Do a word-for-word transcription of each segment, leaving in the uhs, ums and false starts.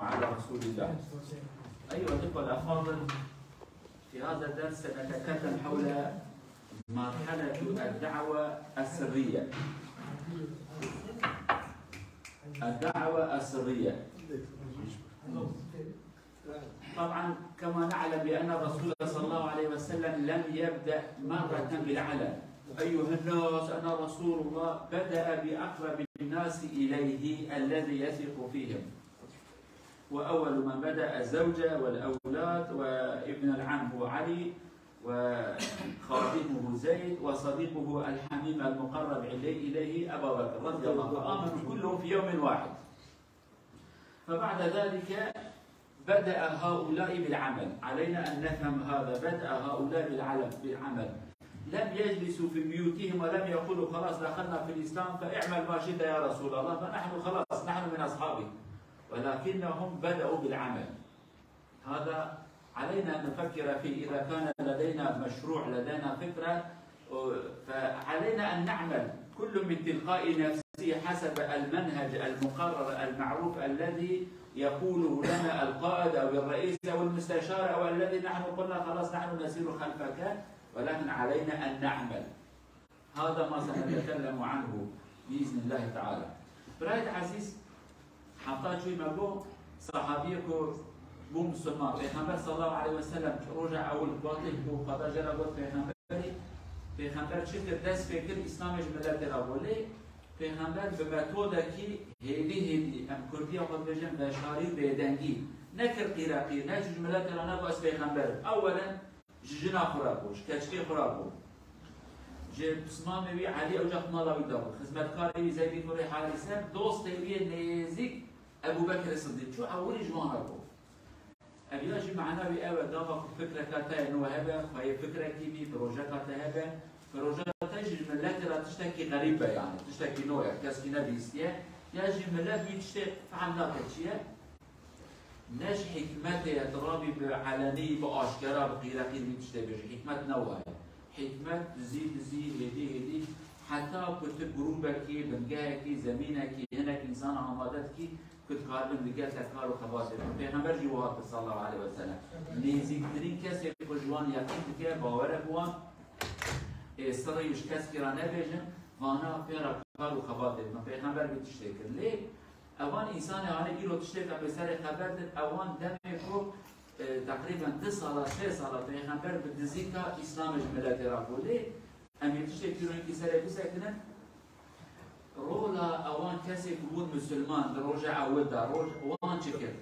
على رسول الله. أيها الإخوة الأفاضل، في هذا الدرس سنتكلم حول مرحلة الدعوة السرية. الدعوة السرية. طبعًا، كما نعلم بأن الرسول صلى الله عليه وسلم لم يبدأ مرة بالعلن. أيها الناس، أنا رسول الله، بدأ بأقرب الناس إليه الذي يثق فيهم. وأول من بدأ الزوجة والأولاد وابن العم هو علي وخادمه زيد وصديقه الحميم المقرب إليه، إليه أبا بكر رضي الله عنه، فآمنوا كلهم في يوم واحد. فبعد ذلك بدأ هؤلاء بالعمل. علينا أن نفهم هذا، بدأ هؤلاء بالعلم-، بالعمل. لم يجلسوا في بيوتهم ولم يقولوا: "خلاص دخلنا في الإسلام، فاعمل ما شئت يا رسول الله، فنحن خلاص، نحن من أصحابك." ولكنهم بدأوا بالعمل. هذا علينا أن نفكر فيه. إذا كان لدينا مشروع، لدينا فكرة، فعلينا أن نعمل كل من تلقاء نفسه حسب المنهج المقرر المعروف الذي يقوله لنا القائد أو الرئيس أو المستشار أو الذي نحن قلنا: "خلاص، نحن نسير خلفك"، ولكن علينا أن نعمل. هذا ما سنتكلم عنه بإذن الله تعالى. Birayê ezîz, heta çûyî me got, sahabiyê ku bû misilman, Pêxember sallallahu aleyhi ve sellem roja ewil, wextê ku Xweda jê re got pêxemberî, pêxember çi kir, dest pê kir, Îslamê ji miletê re bû. Lê pêxember bi metodekî hêdî hêdî, em kurdiya xwe dibêjin veşarî û bêdengî, nekir qîreqîr, neçû ji miletê re negot ez pêxember im. Ewelen ji jina xwe re bû, ji keçikê xwe re bû. Ji pismamê wî Elî ewca mala wî de bû. Xizmetkarê wî Zeydî kurê Harîse, dostê wî yê nêzîk Ebû Bekirê Sidîq. Çû ewilî ji wan re bû. Ev ya jî mana wî ew e, gava ku fikreka te nû hebe, xweyê fikrekî bî, projeka te hebe, projeka te jî ji miletê re tiştekî xerîb be, yanî tiştekî nû ye, keskî nebihîstiye, ya jî milet wî tiştê fehm nake çi ye. Ne ji hikmetê ye tu rabî bi elenî, bi aşkera, bi qîreqîr vî tiştê bêjî. Hikmet ne wa ye. Hikmet dizî, dizî, hêdî, hêdî, heta ku tu grûbekî, bingehekî, zemînekî, hinek însan amade dikî, ku dikaribin digel te kar û xebatê bikin. Pêxember jî wiha kir sallallahu aleyhi ve sellem. Nêzîktirîn kesê ku ji wan yeqîn dike, bawer e bi wan, ê sirrê wî ji keskî re nebêjin, vana pê re kar û xebatê bikin. Pêxember vî tiştê kir. Lê evan însanê hane îro tiştê ke pê serê xeber din, ewan demê ku, e, teqrîben du sala, sê sala Pêxember bi dizîka Îslamê ji miletê re bû. Lê em ê tiştê îro hinkî serê bisekinin. Rola ewan kesê ku bûn misilman di roja ewil de, roj, wan çi kir?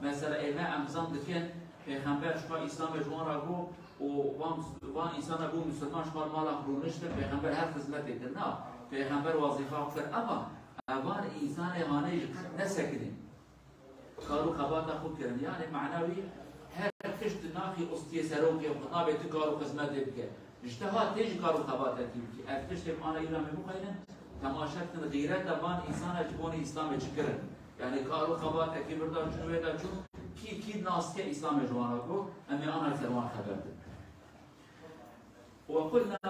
Mesela ême em zan dikin, Pêxember ji xwe Îslamê ji wan re bû û wan, wan însana bû misilman ji xwe mala xwe rûniştin, Pêxember her xizmetê kir. Na, Pêxember wazîfa xwe kir, ema evan însanê hanê ji nesekinîn. Kar û xebata xwe kirin. Yanî mana wî her tişt naxî ustiyê serokê xwe, nabê tu kar û xizmetê bike. Ji te hat tê jî kar û xebatekî bikî. Ev tiştê em ana îro em ê bixwînin, temaşe bikin, xîreta van însana ji bonê Îslamê çi kirin. Yanî kar û xebatekî birda çûn, wê de çûn, kî, kî nas dike Îslamê ji wan re got, em ê ana ser wan xeber din. وقلنا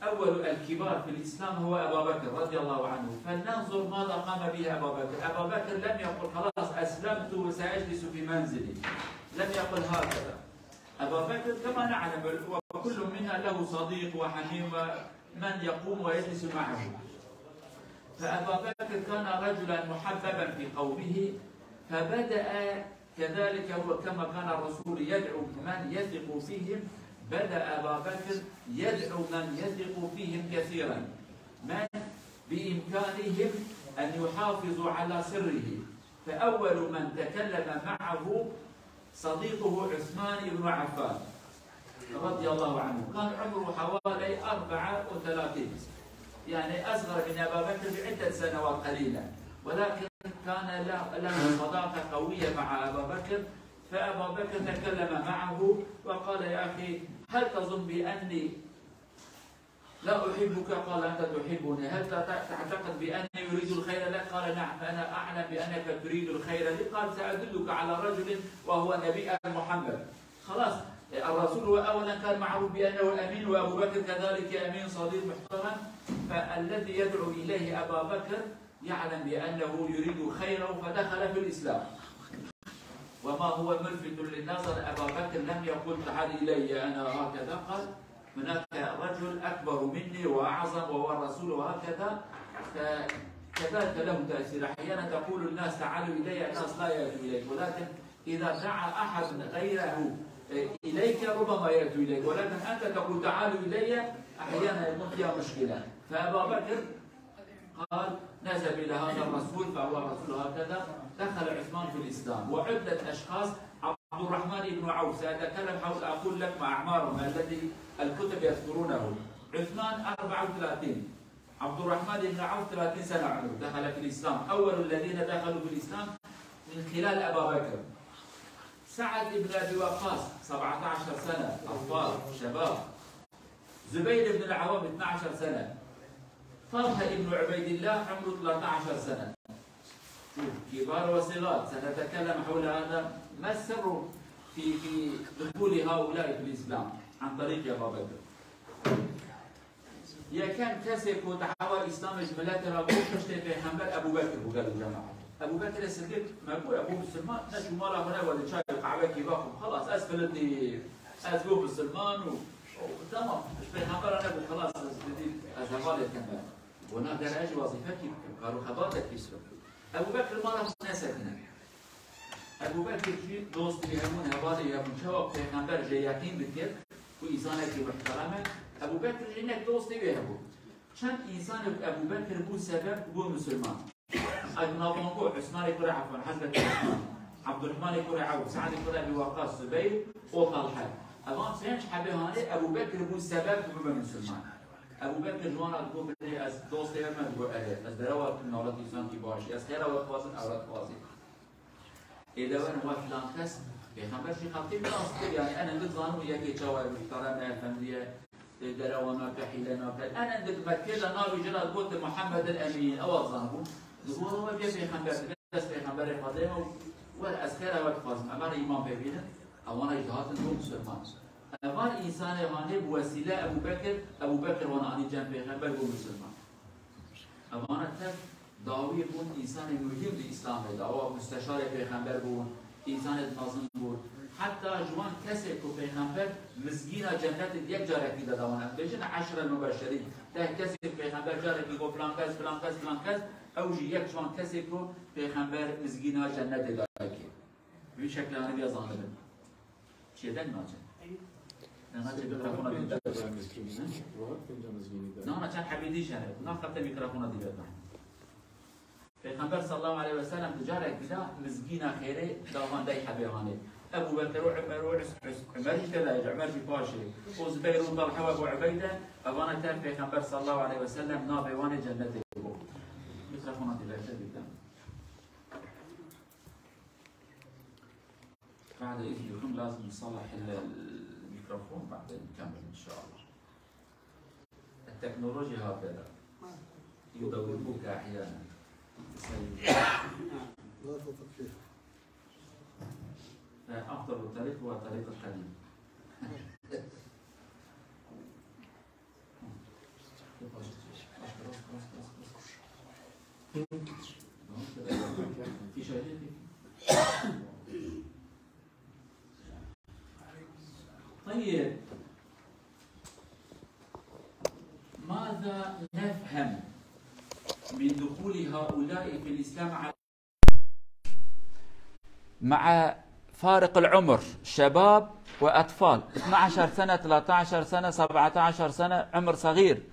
أول الكبار في الإسلام هو أبا بكر رضي الله عنه، فلننظر ماذا قام به أبا بكر. أبا بكر لم يقل: "خلاص أسلمت وسأجلس في منزلي"، لم يقل هكذا. أبا بكر كما نعلم، وكل منا له صديق وحميم ومن يقوم ويجلس معه. فأبا بكر كان رجلا محببا في قومه، فبدأ كذلك هو كما كان الرسول يدعو من يثق فيهم، بدأ أبا بكر يدعو من يثق فيهم كثيرا، من بإمكانهم أن يحافظوا على سره، فأول من تكلم معه صديقه عثمان بن عفان رضي الله عنه، كان عمره حوالي أربعة وثلاثين، يعني أصغر من أبا بكر بعدة سنوات قليلة، ولكن كان له، له صداقة قوية مع أبا بكر، فأبا بكر تكلم معه وقال: "يا أخي، هل تظن بأني لا أحبك؟" قال: "أنت تحبني." "هل تعت-، تعتقد بأني أريد الخير لك؟" قال: "نعم، أنا أعلم بأنك تريد الخير لي." قال: "سأدلك على رجل وهو نبي محمد." خلاص، الرسول هو أولا كان معروف بأنه أمين، وأبو بكر كذلك أمين، صديق محترم، فالذي يدعو إليه أبا بكر يعلم بأنه يريد خيره فدخل في الإسلام. وما هو ملفت للنظر، أبا بكر لم يقل: "تعال إلي، أنا هكذا". قال: "هناك رجل أكبر مني وأعظم وهو الرسول"، وهكذا. فكذلك له تأثير. أحيانا تقول الناس: "تعالوا إلي"، الناس لا يأتوا إليك، ولكن إذا دعا أحد غيره إليك ربما يأتوا إليك، ولكن أنت تقول: "تعالوا إلي"، أحيانا يكون فيها مشكلة. فأبا بكر قال: "نذهب إلى هذا الرسول"، فهو الرسول هكذا. دخل عثمان في الإسلام، وعدة أشخاص. عبد الرحمن بن عوف، سأتكلم حول، أقول لكم أعمارهم التي الكتب يذكرونه. عثمان أربعة وثلاثين، عبد الرحمن بن عوف ثلاثين سنة عمره، دخل في الإسلام، أول الذين دخلوا في الإسلام من خلال أبا بكر. سعد بن أبي وقاص، سبعتاشر سنة، أطفال، شباب. زبير بن العوام، اثنعش سنة. طلحة بن عبيد الله، عمره ثلثعش سنة. شوف، كبار وصغار، سنتكلم حول هذا، ما السر في، في دخول هؤلاء في الإسلام عن طريق أبا بكر. یەکەم کەسێک کو دعوە ئیسلام ji miletê re bû, piştê pêxember Ebû Bekir bû, gelo cemaat. Ebû Bekir Sidîq me bû, bû misilman, ne çû mala xwe ne were çay qehwekî va xwe, xelas, ez filitî, ez bû misilman û, û tamam, ji pêxembera nebû, xelas, ez bidî, ez hevalê keme. Bona dere ez jî wazîfekî bikim, kar û xebatekî bikim. Ebû Bekir mala xwe nesekine. Ebû Bekir jî dostî wî hebûn, hevalê wî hebûn. Çawa pêxember jê yeqîn dikir ku însanekî muhterem e, Ebû Bekir jî hinek dostî wê hebû. Çend însanê ku Ebû Bekir bû sebeb bû misilman. Ev navbango, Usmanê kurê Affan, Hezretî Usman, Ebdurrahmanê kurê Ewf, Se'dê kurê Ebî Weqqas, Zubeyr û Talhe. Evan pênc hebê hanê Ebû Bekir bû sebeb ku bibe misilman. Ebû Bekir ji wan re digot: "Bilê ez dostê we me", digot: "Erê, ez derewa navlet însankî baş, ez xêra we dixwazim, ew re dixwazim." Êde werin we filan kes, Pêxember jî xelkê nas kir, yanî en hindik zanibû yekê çawa muhterem e, efendî ye, e, derewa nake, hîle nake. En hindik Mekkê de navê jê re digotin Muhammed el Emîn, ew zanibûn. Digot: "We bê pêxember, ez pêxemberê Xwedê me û we ez xêra we dixwazim, em re îman pê bînin." Ewana jî dihatin bo misilman. Evan însanê hanê bi wesîle Ebû Bekir, Ebû Bekir wan anî cem pêxember bo misilman. Evana tev dawî bûn însanê muhîm di Îslamê de. Ew musteşarê pêxember bûn, însanê mezin bûn. Heta ji wan kesê ku pêxember mizgîna cennetê di yek carekî de dawan. Em bêjin eşrel mubeşerîn. Deh kesê ku pêxember carekî got, filan kes, filan kes, filan kes. Ew jî yek ji wan kesê ku pêxember mizgîna cennetê dayikê. Vî şeklanî ya zanibin. Çêdeng naçe. Ne naçe mikrofona dî de. Na, na, çend hebî dî jene. Na, xete mikrofona dî de. Pêxember sallallahu aleyhi ve sellem di carekî de mizgîna xêrê davan dey hebê hanê. Ebu Bekir û Umer û Us-, Us-, Umer jî tê de, Umer jî paşê. Û Zubeyr û Talha û Ebu Ubeyde, evana tev Pêxember sallallahu aleyhi ve sellem navê wan ê cennetê bû. Mikrofona dî de, te dî de. بعد إذنكم لازم نصلح ال-، الميكروفون، بعدين نكمل إن شاء الله. التكنولوجيا هكذا. يدوخوك أحيانًا. لا تطفئ. فأفضل الطريق هو الطريق القديم. طيب، ماذا نفهم من دخول هؤلاء في الإسلام على مع فارق العمر، شباب وأطفال، اثنعش سنة، تلتعش سنة، سبعتعش سنة، عمر صغير.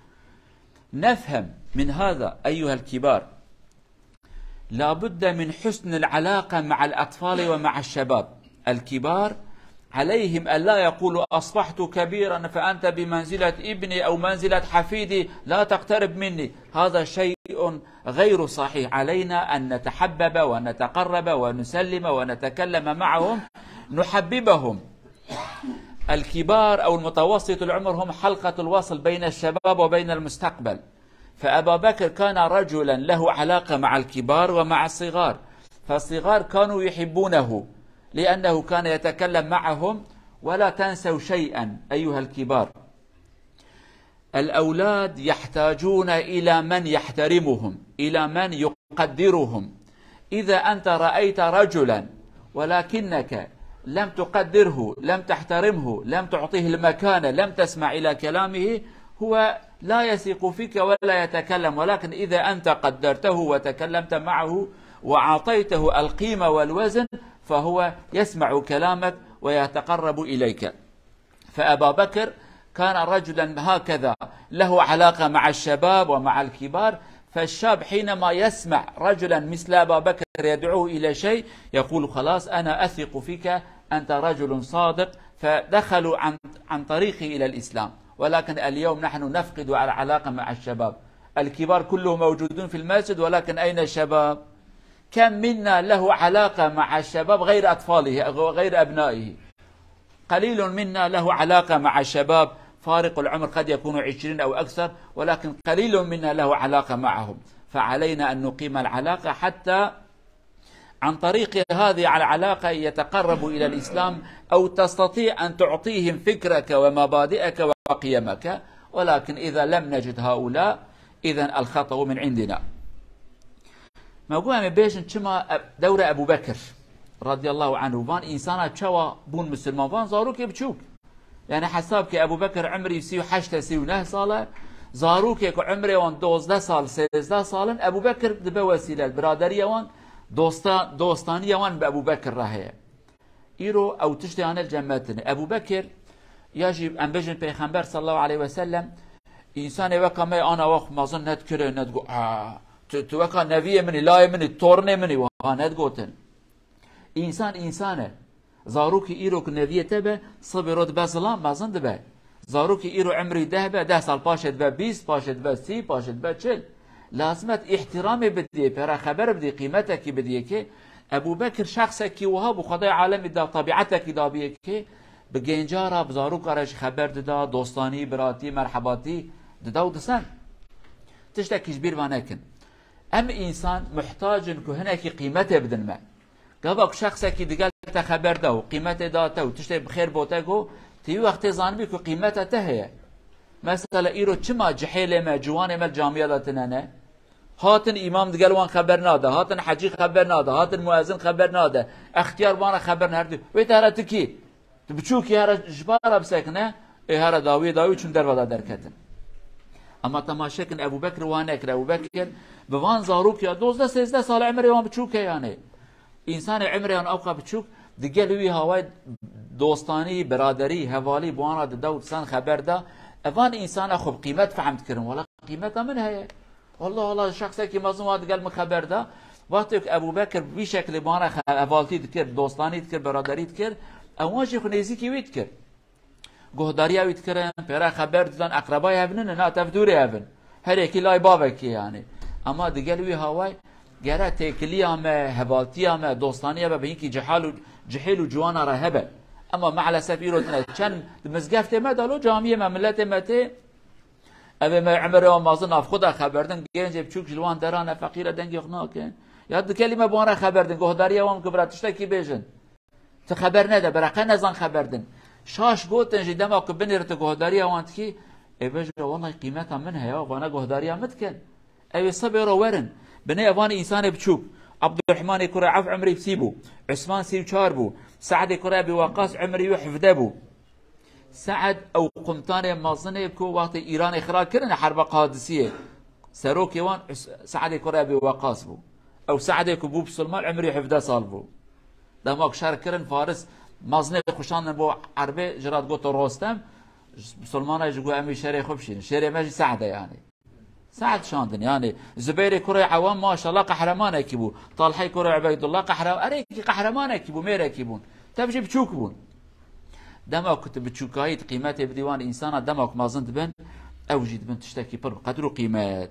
نفهم من هذا أيها الكبار، لا بد من حسن العلاقة مع الأطفال ومع الشباب. الكبار عليهم ألا يقولوا: "أصبحت كبيرا فأنت بمنزلة ابني أو منزلة حفيدي، لا تقترب مني". هذا شيء غير صحيح. علينا أن نتحبب ونتقرب ونسلم ونتكلم معهم، نحببهم. الكبار أو المتوسط العمر هم حلقة الوصل بين الشباب وبين المستقبل. فأبا بكر كان رجلا له علاقة مع الكبار ومع الصغار، فالصغار كانوا يحبونه لأنه كان يتكلم معهم. ولا تنسوا شيئا أيها الكبار، الأولاد يحتاجون إلى من يحترمهم، إلى من يقدرهم. إذا أنت رأيت رجلا ولكنك لم تقدره، لم تحترمه، لم تعطيه المكانة، لم تسمع إلى كلامه، هو لا يثق فيك ولا يتكلم، ولكن إذا أنت قدرته وتكلمت معه وأعطيته القيمة والوزن، فهو يسمع كلامك ويتقرب إليك. فأبا بكر كان رجلا هكذا، له علاقة مع الشباب ومع الكبار، فالشاب حينما يسمع رجلا مثل أبا بكر يدعوه إلى شيء يقول: خلاص، أنا أثق فيك، أنت رجل صادق. فدخلوا عن، عن طريقه إلى الإسلام. ولكن اليوم نحن نفقد العلاقة مع الشباب. الكبار كلهم موجودون في المسجد، ولكن أين الشباب؟ كم منا له علاقة مع الشباب غير أطفاله، غير أبنائه؟ قليل منا له علاقة مع الشباب، فارق العمر قد يكون عشرين أو أكثر، ولكن قليل منا له علاقة معهم. فعلينا أن نقيم العلاقة حتى عن طريق هذه العلاقة يتقربوا إلى الإسلام، أو تستطيع أن تعطيهم فكرك ومبادئك وقيمك. ولكن إذا لم نجد هؤلاء، إذن الخطأ من عندنا. Me got, em ê bêjin çima e-, dewra Ebû Bekir radiyallahu anhu, van însana çawa bûn misilman, van zarokê biçûk. Yani hesab ke Ebû Bekir umrî sî û heşt e, sî û neh sal e, zarokê ku umrê wan dozdeh sal, sêzdeh sal in, Ebû Bekir dibe wesîle, biraderiya wan, dosta-, dostaniya wan bi Ebû Bekir re heye. Îro ew tiştê hane li cem me tine. Ebû Bekir, ya jî em bêjin Pêxember sallallahu aleyhi ve sellem, însanê weka me ana wext mezin nedikire, nedigo, "Aa, tu, tu weka neviyê min î, layê min î, tornê min î," wiha nedigotin. Însan însan e. Zarokî îro ku neviyê te be, sibê ro dibe zilam, mezin dibe. Zarokî îro emrî deh be, deh sal paşê dibe bîst, paşê dibe sî, paşê dibe çil. Lazim e îhtîramê bidiyê, pê re xeber bidiyê, qîmetekî bidiyê ki Ebû Bekir şexsekî wiha bû, Xwedayê alemî da, tebîetekî dabiyê ki bi genca re, bi zaroka re jî xeber dida, dostanî, biratî, merhebatî dida û disend. Tiştekî ji bîr ve nekin. Em însan muhtac in ku hinekî qîmetê bidin me. Gava ku şexsekî digel te xeber da û qîmetê da te û tiştê bi xêr bo te got, tu wî wextê zanibî ku qîmeta te heye. Mesela îro çima cihêlê me, ciwanê me li camiya de tine ne? Hatin îmam digel wan xeber nade, hatin hecî xeber nade, hatin muezin xeber nade. Extiyar wana xeber nade. Wê te here tu kî? Tu biçûkî here ji ba re bisekine, ê here dawiyê dawî çûn derve de derketin. Ama temaşe kin, Ebû Bekir wan nekir. Ebû Bekir bi van zarokiya dozdeh sêzdeh sal emrê wan biçûk e yani. Însanê emrê wan ewqa biçûk, digel wî hawayê dostanî, biraderî, hevalî bi wan re dide û disan xeber da. Evan însana xwe bi qîmet fehm dikirin. Wela qîmeta min heye. Allah Allah, şexsekî mezin wa digel min xeber da. Wextê ku Ebû Bekir bi vî şekilê bi wan re xe-, hevaltî dikir, dostanî dikir, biraderî dikir, ewan jî xwe nêzîkî wî dikir. Guhdariya wî dikirin, pê re xeber didan, eqrebayê hev nînin, na tev dûrê hev in. Her yekî lay bavekî yani. Ama digel wî haway gere têkiliya me, hevaltiya me, dostaniya me bi hinkî cihal û, cihêl û ciwana re hebe. Ama maalesef îro tine çend di mizgeftê me de lo camiyê me, miletê me tê, Evê me emirê wan mezin nav xwe de xeber din, gencê biçûk ji li wan derane feqîre dengê xwe nakin. Ya dikelî me bi wan re xeber din, guhdariya wan bike bira tiştekî bêjin. Ti xeber nede, bira qe nezan xeber din. Şaş gotin jî dema ku binêre tu guhdariya wan dikî, ê bêje, "Wellahî qîmeta min heye, vana guhdariya min dikin." Ew ê sibê re werin. Binê evanê însanê biçûk. Abdurrahmanê kurê Evf emrî sî bû. Usman sî û çar bû. Se'dê kurê Ebî Weqqas emrî wî hevdeh bû. Se'd ew qumtanê mezin ê ku wextê Îranê xira kirin herba Qadisiyê. Serokê wan Us-, Se'dê kurê Ebî Weqqas bû. Ew Se'dê ku bû bisilman, emrî hevdeh sal bû. Dema ku şer kirin, Faris mezinê xwe şandin bo erbê, ji re digot Rostem, bisilmana jî got, "Em wî şerê xwe bişînin." Şerê me jî Se'd e yani. Se'd şandin, yani Zubeyrê kurê Ewam maşallah qehremanekî bû. Talhey kurê Ubeydullah qehre-, erê kî qehremanekî bû, mêrekî bûn. Tev jî biçûk bûn. Dema ku tu biçûkayî, tu qîmetê bidî wan însana, dema ku mezin dibin, ew jî dibin tiştekî pir bi qedr û qîmet.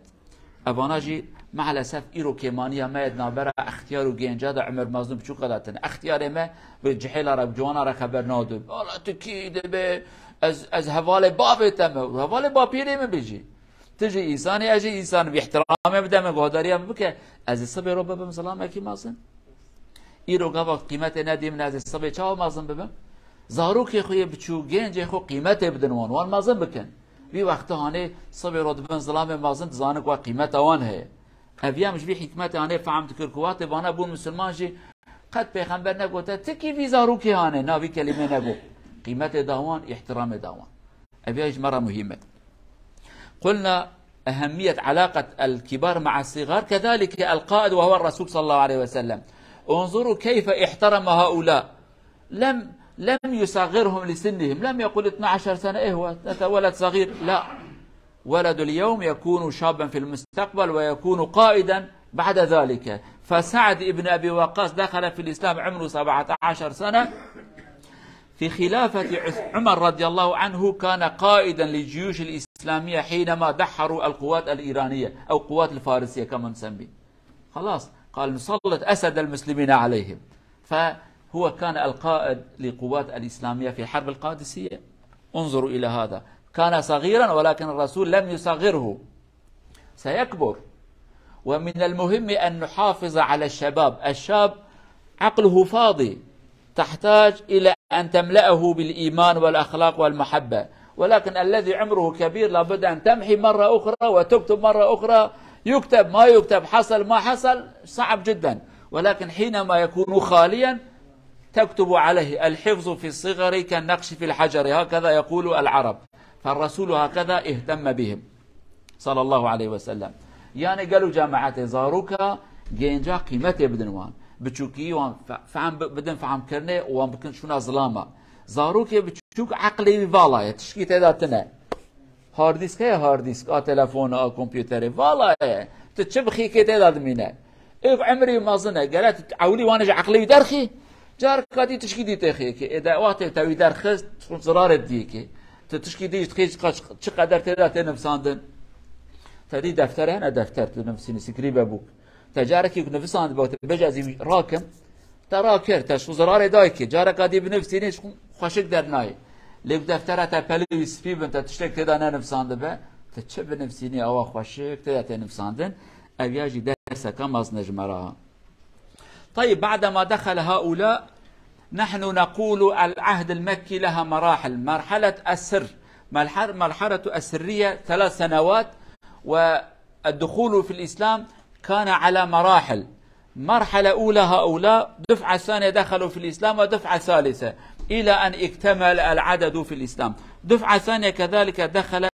Evana jî maalesef îro kêmaniya me ye di navbera extiyar û genca de, umir mezin û biçûka de tine. Extiyarê me bi cihêla re, bi ciwana re xeber nadin. Wala tu kî dibe, ez, ez hevalê bavê te me, hevalê bapîrê min bê jî. Tu jî însanî, ez jî însan im. Îhtîramê bide min, guhdariya min bike. Ez ê sibê ro bibim zilamekî mezin. Îro gava qîmetê nedî min, ez ê sibê çawa mezin bibim? Zarokê xwe yê biçûk, gencê xwe qîmetê bidin wan, wan mezin bikin. Vî wexta hanê sibê ro dibin zilamê mezin, dizanin ku qîmeta wan heye. Ev yem ji vî hikmetê hanê fehm dikir ku wextê vana bûn misilman jî qet pêxember negote, "Tikî vî zarokê hane", na vî kelîmê negot. Qîmetê da wan, îhtiramê da wan. Ev ya ji me re muhîm e. قلنا أهمية علاقة الكبار مع الصغار، كذلك القائد وهو الرسول صلى الله عليه وسلم. انظروا كيف احترم هؤلاء. لم، لم يصغرهم لسنهم، لم يقل اثنا عشر سنة، إيه هو، هذا ولد صغير، لا. ولد اليوم يكون شابا في المستقبل ويكون قائدا بعد ذلك. فسعد بن أبي وقاص دخل في الإسلام عمره سبعة عشر سنة، في خلافة عث-، عمر رضي الله عنه كان قائدا للجيوش الإسلامية حينما دحروا القوات الإيرانية أو قوات الفارسية كما نسمي. خلاص، قال: "نسلط أسد المسلمين عليهم". فهو كان القائد لقوات الإسلامية في حرب القادسية. انظروا إلى هذا، كان صغيرا ولكن الرسول لم يصغره، سيكبر. ومن المهم أن نحافظ على الشباب. الشاب عقله فاضي، تحتاج إلى أن تملأه بالإيمان والأخلاق والمحبة، ولكن الذي عمره كبير لابد أن تمحي مرة أخرى وتكتب مرة أخرى، يكتب ما يكتب، حصل ما حصل، صعب جدا، ولكن حينما يكون خاليا تكتب عليه: "الحفظ في الصغر كالنقش في الحجر"، هكذا يقول العرب. فالرسول هكذا اهتم بهم، صلى الله عليه وسلم. Yani gelo cemaetê, zaroka, gênca qîmetê bidin wan. Biçûkî wan fe-, fehm bi-, bidin fehmkirinê û wan bikin şûna zilama. Zarokê biçûk eqlê wî vala ye, tişkî tê de tine. Hard disk heye, hard disk, a telefona, a kompîterê. Vala ye. Tu çi bixî kê tê de dimîne. Êk emrî mezin e. Gere tu ewlî wan ji eqlê wî derxî. Carka dî tişkî dî tê xêkê. Ê de wextê te wî derxist, tu zirarê diyê kê. Tu tişkî dî ji dixî çi qe-, çi qeder tê de tê nivsandin. Te dî deftere hene, defter tu nivsînî, scrapbook. Te carekî ku nivisand be, te bêje ez ê wî rakim. Te rakir, te ji xwe zirarê dayê kê. Careka dî binivsînî, ji xwe xweşik dernayê. Lê ku deftera te pelê wî spî bin, te tiştek tê de nenivsandibe, te çi binivsînî, awa xweşik tê de tê nivsandin. Ev ya jî derseka mezin e ji me re. طيب، بعدما دخل هؤلاء، نحن نقول العهد المكي لها مراحل. مرحلة السر، مرحل-، مرحلة السرية ثلاث سنوات، والدخول في الإسلام كان على مراحل. مرحلة أولى هؤلاء، دفعة ثانية دخلوا في الإسلام، ودفعة ثالثة إلى أن اكتمل العدد في الإسلام. دفعة ثانية كذلك دخل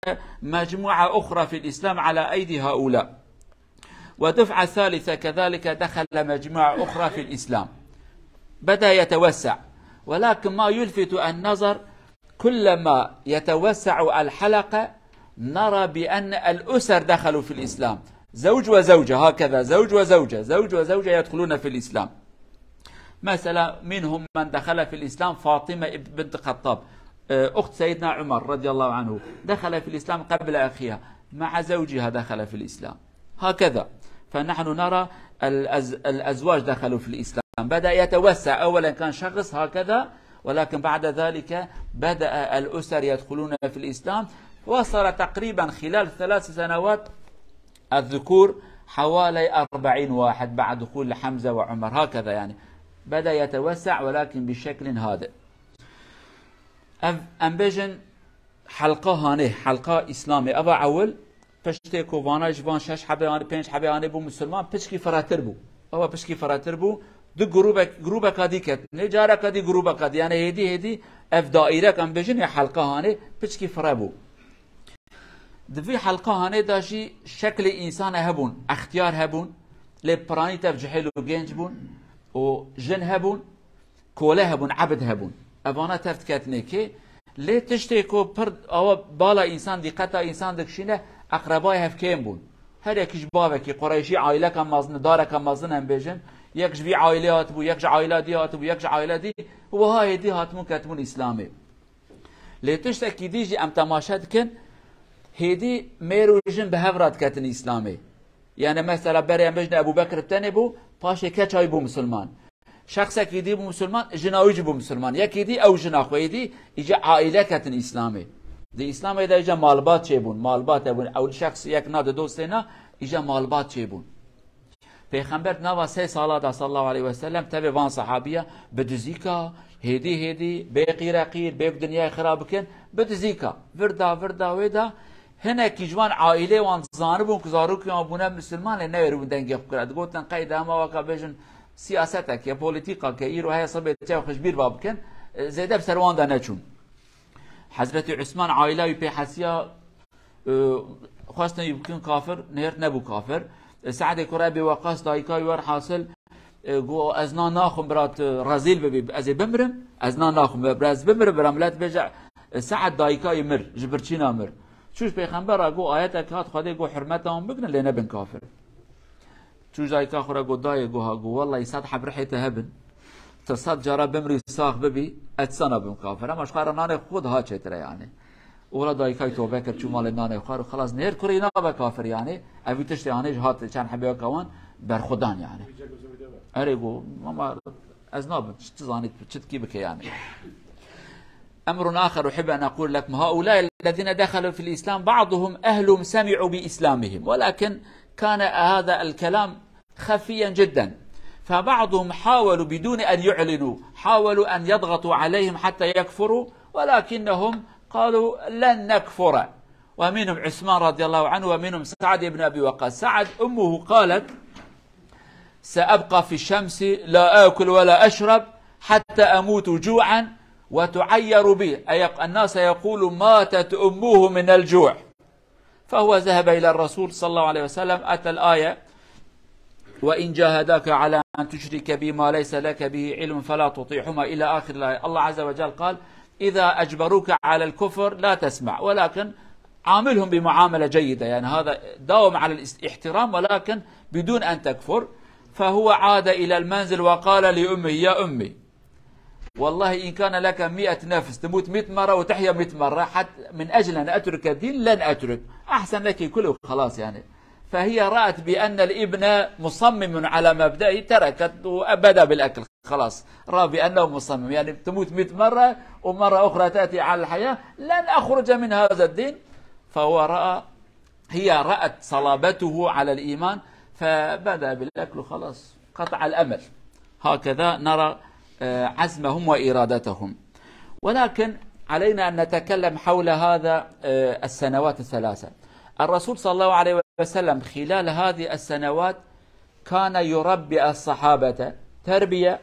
مجموعة أخرى في الإسلام على أيدي هؤلاء. ودفعة ثالثة كذلك دخل مجموعة أخرى في الإسلام. بدأ يتوسع، ولكن ما يلفت النظر، كلما يتوسع الحلقة نرى بأن الأسر دخلوا في الإسلام، زوج وزوجة، هكذا زوج وزوجة، زوج وزوجة يدخلون في الإسلام. مثلا منهم من دخل في الإسلام، فاطمة بنت الخطاب، آه، أخت سيدنا عمر رضي الله عنه، دخل في الإسلام قبل أخيها، مع زوجها دخل في الإسلام. هكذا. فنحن نرى الأز-، الأزواج دخلوا في الإسلام. بدأ يتوسع. أولا كان شخص هكذا، ولكن بعد ذلك بدأ الأسر يدخلون في الإسلام. وصل تقريبا خلال ثلاث سنوات الذكور حوالي أربعين واحد بعد دخول حمزة وعمر. هكذا يعني. بدأ يتوسع ولكن بشكل هادئ. Ev, em bêjin, helqa hanê, helqa Îslamê. Eva ewil, piştê ku vana ji van şeş hebê hanê, pênc hebê hanê bû misilman, piçkî firehtir bû. Eva piçkî firehtir bû, du grûbek, grûbeka dî ket. Nê careka dî grûbeka dî. Yani hêdî hêdî ev daîrek em bêjin ya helqa hanê, piçkî fire bû. Di vî helqa hanê de jî şeklê însane hebûn, extiyar hebûn, lê piranî tev cihêl û genc bûn û jin hebûn. Kole hebûn, ebid hebûn. Evana tev diketinê kê. Lê tiştê ku pir awa bala însan, dîqeta însan dikişîne, eqrebayê hev kêm bûn. Her yekî ji bavekî, Qureyşî aîleka mezin, dareka mezin em bêjin, yek ji vî aîlê hatibû, yek ji aîla dî hatibû, yek ji aîla dî, wiha hêdî hatibûn ketibûn Îslamê. Lê tiştekî dî jî em temaşe dikin, hêdî mêr û jin bi hev re diketin Îslamê. Yani mesela berê em bêjin Ebû Bekir bi tenê bû, paşê keça wî bû misilman. Şexsekî dî bû misilman, jina wî jî bû misilman. Yekî dî ew jina xwe yê dî, îca aîle ketin Îslamê. Di Îslamê de îca malbat çêbûn, malbat hebûn. Ew şexs yek na di dostê na, îca malbat çêbûn. Pêxember di nava sê sala de sallallahu aleyhi ve sellem tevê van sahabiya bi dizîka, hêdî hêdî, bê qîreqîr, bê ku dinyayê xira bikin, bi dizîka. Virda, virda wê de hinekî ji van aîlê wan zanibûn ku zarokê wan bûne misilman, lê newêribûn dengê xwe kira. Digotin qey dema weka bêjin Siyasetek ya, polîtîkak e, îro heye sibê çav xwe ji bîr va bikin, e, zêde bi ser wan de neçûn. Hezretî Usman aîla wî pê hesiya, e, xwestin wî bikin kafir, nêrt nebû kafir. E, Se'dê kura Ebî Weqqas dayika wî werhasil, e, got, "Ez nan naxwim bira tu rezîl bibî, ez ê bimirim, ez nan naxwim, bira ez bimirim, bira milet bêje, e, Se'd dayika wî mir, ji birçîna mir." Çû ji Pêxembera got, ayetek hat, Xwedê got, "Hurmeta wan bigrin, lê nebin kafir." Çû ji dayika xwe re got, "Dayê," got, "ha," got, "wellahî sed heb rihê te hebin. Tu sed cara bimrî sax bibî, ez sana bim kafir. Ama ji xwe re nanê xwe daha çêtir e yani." Û wela dayika wî tobe kir, çû malê nanê xwe re, xelas, nêr kurê nabe kafir yani. Ev wî tiştê anê ji hat çend hebê weke wan berxwedan yani. Erê got, "Mama, ez nabim, çi zanî, çi dikî bike yani." أمر آخر أحب أن أقول لكم، هؤلاء الذين دخلوا في الإسلام بعضهم أهلهم سمعوا بإسلامهم، ولكن كان هذا الكلام خفيا جدا، فبعضهم حاولوا بدون أن يعلنوا، حاولوا أن يضغطوا عليهم حتى يكفروا، ولكنهم قالوا: "لن نكفر". ومنهم عثمان رضي الله عنه، ومنهم سعد بن أبي وقاص. سعد أمه قالت: "سأبقى في الشمس لا آكل ولا أشرب حتى أموت جوعا وتعير بي"، أي الناس يقول: "ماتت أمه من الجوع". فهو ذهب إلى الرسول صلى الله عليه وسلم، أتى الآية: "وإن جاهداك على أن تشرك بي ما ليس لك به علم فلا تطيعهما"، إلى آخر الآية. الله عز وجل قال: "إذا أجبروك على الكفر لا تسمع، ولكن عاملهم بمعاملة جيدة"، يعني هذا داوم على الاحترام ولكن بدون أن تكفر. فهو عاد إلى المنزل وقال لأمه: "يا أمي، والله إن كان لك مئة نفس، تموت مئة مرة وتحيا مئة مرة، حتى من أجل أن أترك الدين لن أترك، أحسن لك كله خلاص"، يعني. فهي رأت بأن الابن مصمم على مبدئه، تركت وبدأ بالأكل، خلاص، رأى بأنه مصمم، يعني تموت مئة مرة ومرة أخرى تأتي على الحياة، لن أخرج من هذا الدين. فهو رأى، هي رأت صلابته على الإيمان، فبدأ بالأكل، خلاص، قطع الأمل. هكذا نرى، آه، عزمهم وإرادتهم. ولكن علينا أن نتكلم حول هذا، آه، السنوات الثلاثة. الرسول صلى الله عليه وسلم خلال هذه السنوات كان يربي الصحابة تربية،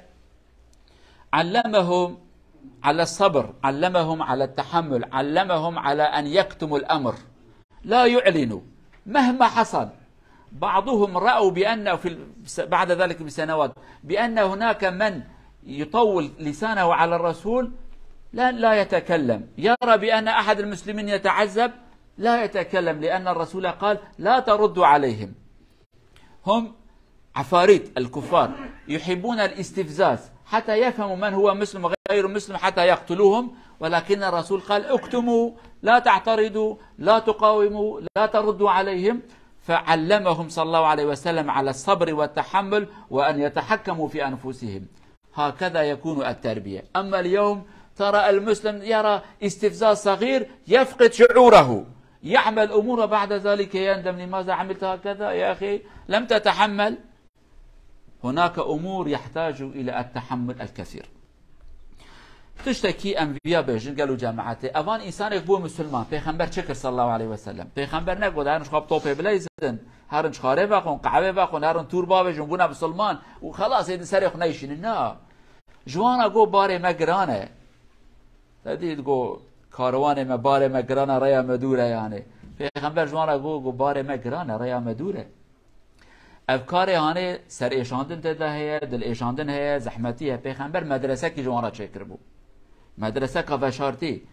علمهم على الصبر، علمهم على التحمل، علمهم على أن يكتموا الأمر، لا يعلنوا مهما حصل. بعضهم رأوا بأن في ال-، بعد ذلك بسنوات، بأن هناك من يطول لسانه على الرسول، لا، لا يتكلم، يرى بأن أحد المسلمين يتعذب، لا يتكلم، لأن الرسول قال: "لا تردوا عليهم". هم عفاريت الكفار، يحبون الاستفزاز حتى يفهموا من هو مسلم وغير مسلم حتى يقتلوهم، ولكن الرسول قال: "اكتموا، لا تعترضوا، لا تقاوموا، لا تردوا عليهم". فعلمهم صلى الله عليه وسلم على الصبر والتحمل وأن يتحكموا في أنفسهم. هكذا يكون التربية. أما اليوم ترى المسلم يرى استفزاز صغير يفقد شعوره، يعمل أمور وبعد ذلك يندم: "لماذا عملت هكذا يا أخي؟ لم تتحمل." هناك أمور يحتاج إلى التحمل الكثير. Tiştekî em viya bêjin, gelo cemaetê. Evan însanek bû misilman. Pêxember çi kir sallallahu aleyhi ve sellem? Pêxember negot, herin ji xwe bi topê bileyzin, herin ji xarê vexwin, qehwê vexwin, herin tûr bavêjin, bûne misilman û xelas ê di serê xwe neyşînin. Na. Ji wan re got, "Barê me giran e." Te dît got, "Karwanê me, barê me giran e, rêya me dûr e" yani. Pêxember ji wan re got, got, "Barê me giran e, rêya me dûr e." Ev karê hanê serêşandin tê de heye, dilêşandin heye, zehmetî heye. Pêxember medresekî ji wan re çêkiribû. Medreseka veşartî.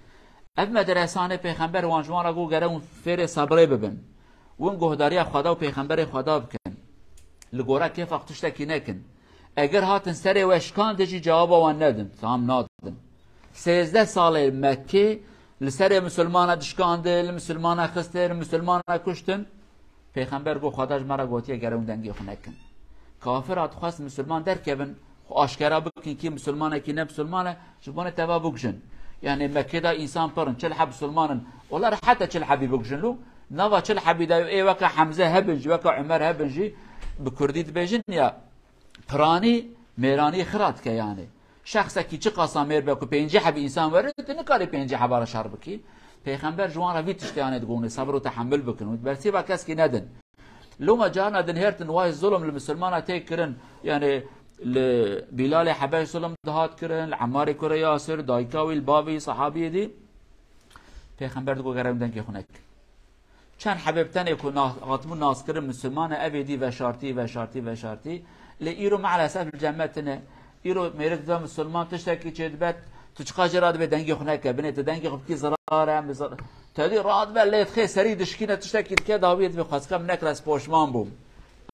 Ev medresanê Pêxember wan ji wan re got, "Gere hûn fêrê sebrê bibin. Hûn guhdariya Xweda û Pêxemberê Xweda bikin. Li gora kêfa xwe tiştekî nekin. Eger hatin serê we şikandin jî cewaba wan nedin, tam nadin." Sêzdeh salê Mekkê li serê misilmana dişkandin, li misilmana xistin, misilmana kuştin. Pêxember got, "Xweda ji me re gotiye gere hûn dengê xwe nekin." Kafir hat xwest misilman derkevin, xwe aşkera bikin kî misilmanekî ne misilman e, ji bo ne teva bikujin. Yani Mekkê de însan pir in, çil heb misilman in. Ola re heta çil hebî bikujin lo, nava çil hebî de ê weke Hemze hebin jî, weke Umer hebin jî, bi kurdî dibêjin ya, piranî mêranî xira dike yani. Şexsekî çiqasa mêr be ku pêncî hebî însan werin, tu nikarî pêncî heba re şer bikî. Pêxember ji wan re vî tiştê anê digot, hûn ê sebir û tehemil bikin û bersiva keskî nedin. Loma carna dinhêrtin, wayê zulm li misilmana tê kirin, yani, e, li Bîlalê Hebeş zulm dihat kirin, li Emmarê kurê Yasir, dayika wî, li bavê wî, sahabiyê dî. Pêxember digot, "Gere em dengê xwe nekin." Çend hebê bi tenê ku na-, hatibûn naskirin misilman e, evê dî veşartî, veşartî, veşartî. Lê îro meelesef li cem me tine. Îro mêrik dibe misilman, tiştekî çêdibe, tu çiqa jê re dibê dengê xwe neke, binê tu dengê xwe bikî zirar e, em zir-, tedî radibe lê dixê serî dişkîne, tiştekî dike, dawiyê dibê xwezika min nekir, ez poşman bûm.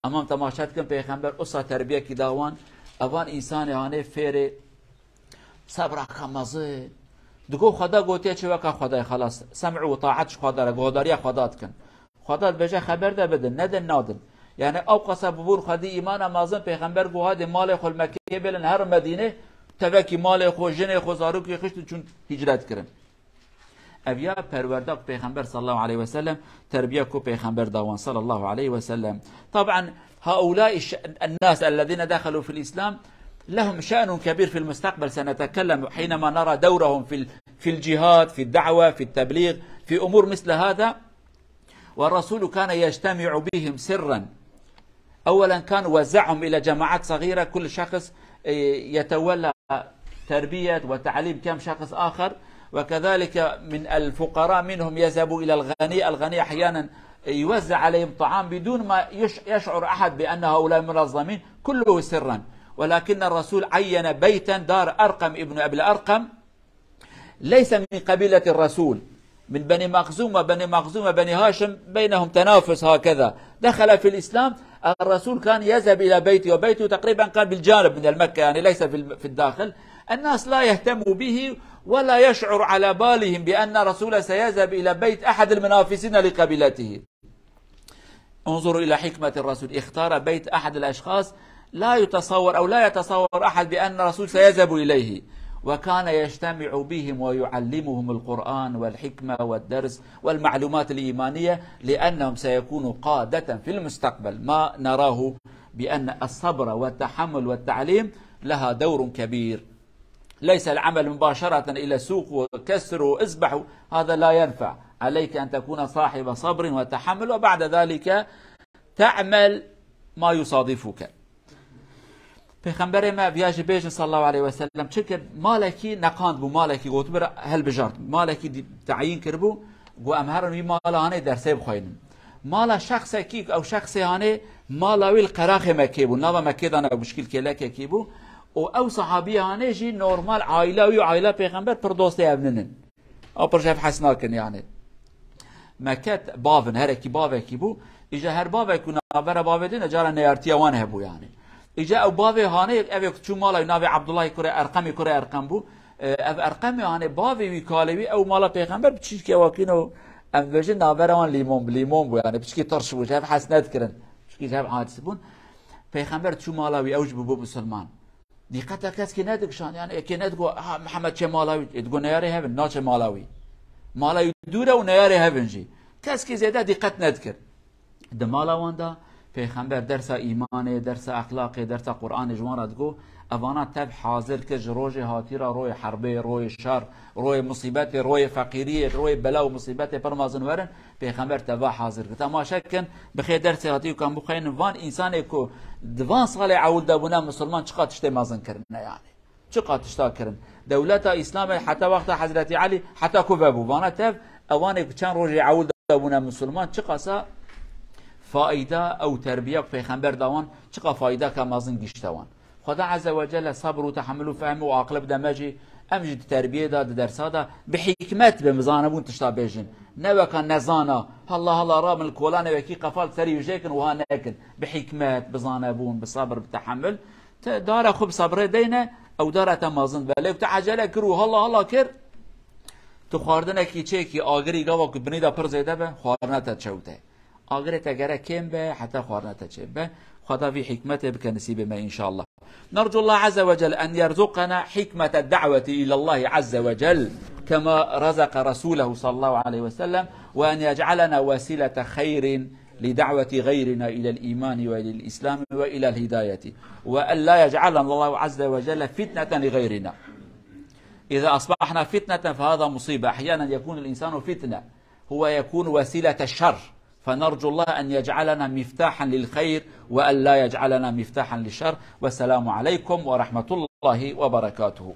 Em em temaşe dikin, pêxember usa terbiyekî da wan, evan însanê hanê fêrê sebra ka mezin. Digo Xweda gotiye çi weka Xwedayê, xelas. Sem û taet ji Xweda re, guhdariya Xweda dikin. Xweda dibêje xeber de bidin, nedin nadin. Yani ew qasa bibûn xwedî îmana mezin, pêxember got hadê malê xwe li Mekkeyê bêlin her Medînê, tevekî malê xwe, jinê xwe, zarokê xişt çûn hicret kirin. Ev ya perwerda ku pêxember sallallahu aleyhi ve sellem, terbiye ku pêxember dawan sallallahu aleyhi ve sellem. Taban هؤلاء الناس الذين دخلوا في الإسلام لهم شأن كبير في المستقبل، سنتكلم حينما نرى دورهم في في الجهاد، في الدعوة، في التبليغ، في أمور مثل هذا. والرسول كان يجتمع بهم سرا. أولا كان وزعهم إلى جماعات صغيرة، كل شخص، إيه، يتولى تربية وتعليم كم شخص آخر، وكذلك من الفقراء منهم يذهب إلى الغني، الغني أحيانا يوزع عليهم طعام بدون ما يش-، يشعر أحد بأن هؤلاء منظمين، كله سرا. ولكن الرسول عين بيتا، دار أرقم ابن أبي الأرقم، ليس من قبيلة الرسول، من بني مخزومة، بني مخزومة، بني هاشم، بينهم تنافس هكذا. دخل في الإسلام، الرسول كان يذهب إلى بيته، وبيته تقريبا كان بالجانب من المكة، يعني ليس في الم-، في الداخل. الناس لا يهتم به ولا يشعر على بالهم بأن الرسول سيذهب إلى بيت أحد المنافسين لقبيلته. انظروا إلى حكمة الرسول، اختار بيت أحد الأشخاص لا يتصور أو لا يتصور أحد بأن الرسول سيذهب إليه، وكان يجتمع بهم ويعلمهم القرآن والحكمة والدرس والمعلومات الإيمانية، لأنهم سيكونوا قادة في المستقبل، ما نراه بأن الصبر والتحمل والتعليم لها دور كبير. ليس العمل مباشرة إلى سوق وكسر وإذبح، هذا لا ينفع. عليك أن تكون صاحب صبر وتحمل، وبعد ذلك تعمل ما يصادفك. Pêxemberê me viya jî bêjin sallallahu aleyhi ve sellem çi kir? Malekî neqand bû, malekî gotibir helbijart. Malekî di-, teyîn kiribû, got, "Em herin wî mala hanê dersê bixweynin." Mala şexsekî, ew şexsê hanê mala wî li qeraxê Mekkê bû. Nava Mekkê de ne, bişkî li kêlekekî bû. Û ew sahabiyê hanê jî normal aîla wî û aîla pêxember pir dostê evnin in. Ew pir ji hev hes nakin yani. Meke t-, bav in, herekî bavekî bû. Îja her bavek û navbera bavê din de cara neyartiya wan hebû yani. Îja ew bavê hanê, ev ê ku çû mala wî, navê Abdullahê kurê Erqemê kurê Erqem bû. E, ev Erqemê hanê bavê wî, kalê wî, ew mala pêxember piçîkê wakîno, em dibêjin navbera wan lîmon bi lîmon bû yani, piçikî tirş bû, ji hev hes nedikirin. Piçikî ji hev aciz bûn. Pêxember çû mala wî, ew jî bûbû misilman. Dîqeta keskî nedikişand, yani, êkê nedigo, "Ha, Mihemed çê mala wî", ê digo, "Neyarê hev in, naçe mala wî." Mala wî dûr e û neyarê hev in jî. Keskî zêde dîqet nedikir. Di mala wan de Pêxember dersa îmanê, dersa exlaqê, dersa Qur'anê ji wan re digo, evana tev hazir kir ji rojê hatî re, royê herbê, royê şer, royê musîbetê, royê feqîriyê, royê bela û musîbetê pir mezin werin, Pêxember teva hazir kir. Temaşe kin, bi xê dersê hatî û kan bixweynin, van însanê ku di van salê ewil de bûne misilman, çiqa tiştê mezin kirine yani. Çiqa tişta kirin. Dewleta Îslamê heta wexta Hezretî Elî heta ku vebû. Vana tev, ewanê ku çend rojê ewil de bûne misilman, çiqasa faîda ew terbiya ku Pêxember da wan, çiqa faîda ka mezin gişte wan. Xweda Azze ve Celle sabr û tehemmül û fehm û aqil bide me jî, em jî di terbiyê de, di dersa de bi hikmet bin, bi zanebûn tişta bêjin. Ne weka nezana, halla halla rabin li kolanê wekî qefal serî wî jê kin, wiha nekin. Bi hikmet, bi zanebûn, bi sabr, bi tehemmül. Te dara xwe bi sebrê deyne, ew dara te mezin dibe. Lê te ecele kir û halla halla kir, tu xwardinekî çêkî agirî gava ku binî de pir zêde be, xwarina te çewt e. Agirê te gere kêm be, heta xwarina te çêbibe. Xweda vî hikmetê bike nisîbê me înşallah. نرجو الله عز وجل أن يرزقنا حكمة الدعوة إلى الله عز وجل كما رزق رسوله صلى الله عليه وسلم، وأن يجعلنا وسيلة خير لدعوة غيرنا إلى الإيمان وإلى الإسلام وإلى الهداية، وأن لا يجعلنا الله عز وجل فتنة لغيرنا. إذا أصبحنا فتنة فهذا مصيبة. أحيانا يكون الإنسان فتنة، هو يكون وسيلة الشر، فنرجو الله أن يجعلنا مفتاحا للخير وأن لا يجعلنا مفتاحا للشر. والسلام عليكم ورحمة الله وبركاته.